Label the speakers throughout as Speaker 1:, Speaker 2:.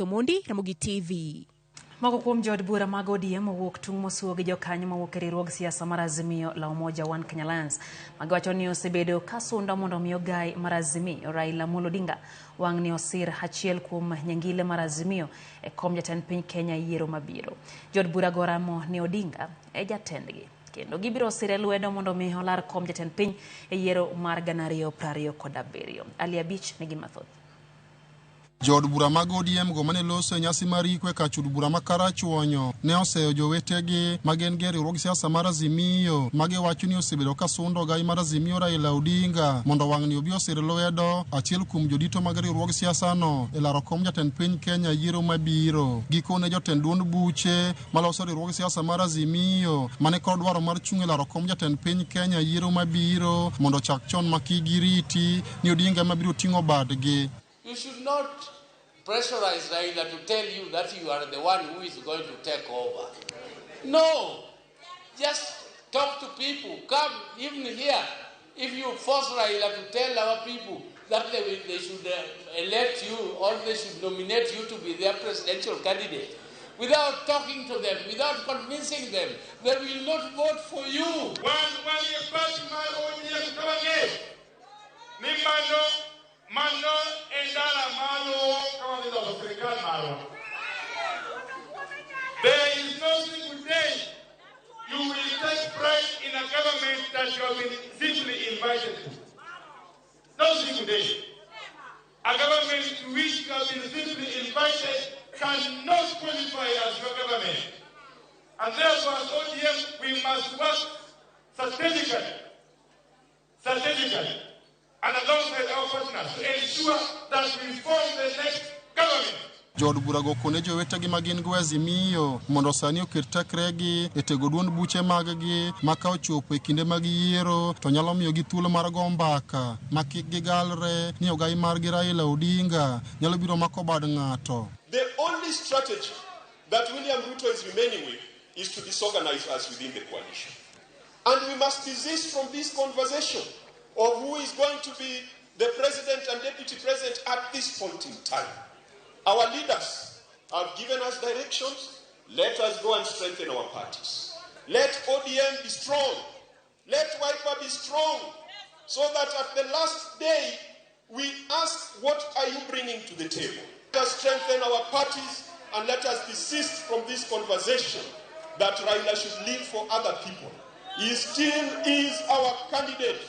Speaker 1: Judith Omondi, Ramogi TV.
Speaker 2: Moko kuom jood bura mag ODM owuok tung' mosuo gi jokanyo mawuok e riwruog siasa mar Azimio la Umoja One Kenya Alliance magiwacho ni osebedo ka sundo mondo omi ogai mar Azimio Raila Amolo Odinga wang'ni osir achiel kuom nyangile mar Azimio e kom jatend piny Kenya e yiero mabiro. Jood bura go ramo ni Odinga e jatendgi kendo gibiro sire lwedo mondo omi olar kom jatend piny e yiero mar 2027. Ali Abich nigi mathoth.
Speaker 3: Jood bura mag ODM go mane loso e nyasi mar iko e kach od bura ma Karachuonyo ne oseyo jowetegi ma gin gi e riwruog siasa mar Azimio ma giwacho ni osebedo ka sundo ogai mar Azimio Raila Odinga mondo wang'ni obi osir lwedo achiel kuom jodito mag riwruog siasa no e laro kom jatend piny Kenya e yiero mabiro. Gikone jotend duond buche maloso riwruog siasa mar Azimio mane kod dwaro mar chung' e laro kom jatend piny Kenya e yiero mabiro mondo ochak chon ma kik giriti ni Odinga ema biro ting'o badgi.
Speaker 4: You should not pressurize Raila to tell you that you are the one who is going to take over. No. Just talk to people. Come even here. If you force Raila to tell our people that they should elect you or they should nominate you to be their presidential candidate, without talking to them, without convincing them, they will not vote for you.
Speaker 5: Wan wanie party mar ODM ka wang'eyo ni mano e ndara maluwo ka wadhi loso sirikal marwa. There is no single day you will take pride in a government that you have been simply invited to. No single day. A government to which you have been simply invited cannot qualify as your government. And therefore, as ODM, we must work strategically, and alongside our partners to ensure that we form the next government.
Speaker 3: Jood bura go kone jowetegi ma gin go e Azimio mondo sani oket tekregi e tego duond buche mag-gi ma ka ochopo e kinde mag yiero to nyalo miyogi thuolo mar go mbaka ma kik gigalre ni ogai margi Raila Odinga nyalo biro mako bad ng'ato.
Speaker 6: The only strategy that William Ruto is remaining with is to disorganize us within the coalition. And we must desist from this conversation of who is going to be the president and deputy president at this point in time. Our leaders have given us directions. Let us go and strengthen our parties. Let ODM be strong. Let Wiper be strong. So that at the last day, we ask, what are you bringing to the table? Let us strengthen our parties and let us desist from this conversation that Raila should leave for other people. He still is our candidate.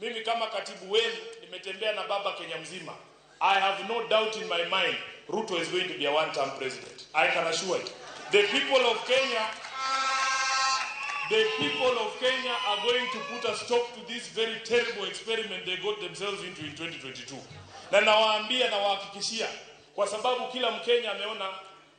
Speaker 5: Mimi kama katibu wenu nimetembea na baba Kenya mzima. I have no doubt in my mind Ruto is going to be a one-term president. I can assure you. The people of Kenya, the people of Kenya are going to put a stop to this very terrible experiment they got themselves into in 2022. Na nawaambia na wahakikishia, kwa sababu kila Mkenya ameona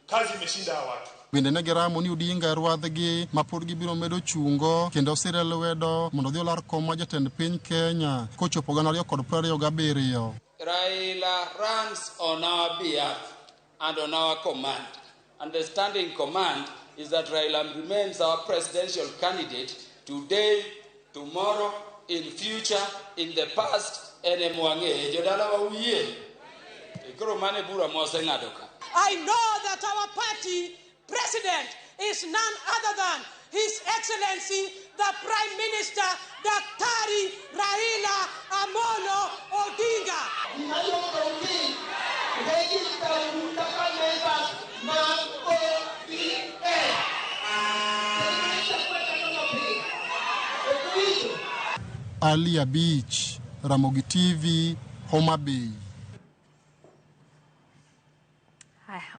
Speaker 5: kazi imeshinda hawa watu.
Speaker 3: Bende ne giramo ni Odinga e rwadhgi ma pod gibiro medo chungo kendo sire lwedo mondo odhi olar kom mar jatend piny Kenya kochopo 2027.
Speaker 4: Raila runs on our behalf and on our command. And the standing command is that Raila remains our presidential candidate today, tomorrow, in future, in the past, en ema wang'eye. Jodala wa uyie. Koro mano e bura mwaseng'ado ka.
Speaker 7: I know that our party president is none other than His Excellency, the Prime Minister, Daktari Raila Amolo Odinga.
Speaker 3: Ali Abich, Ramogi TV, Homa Bay.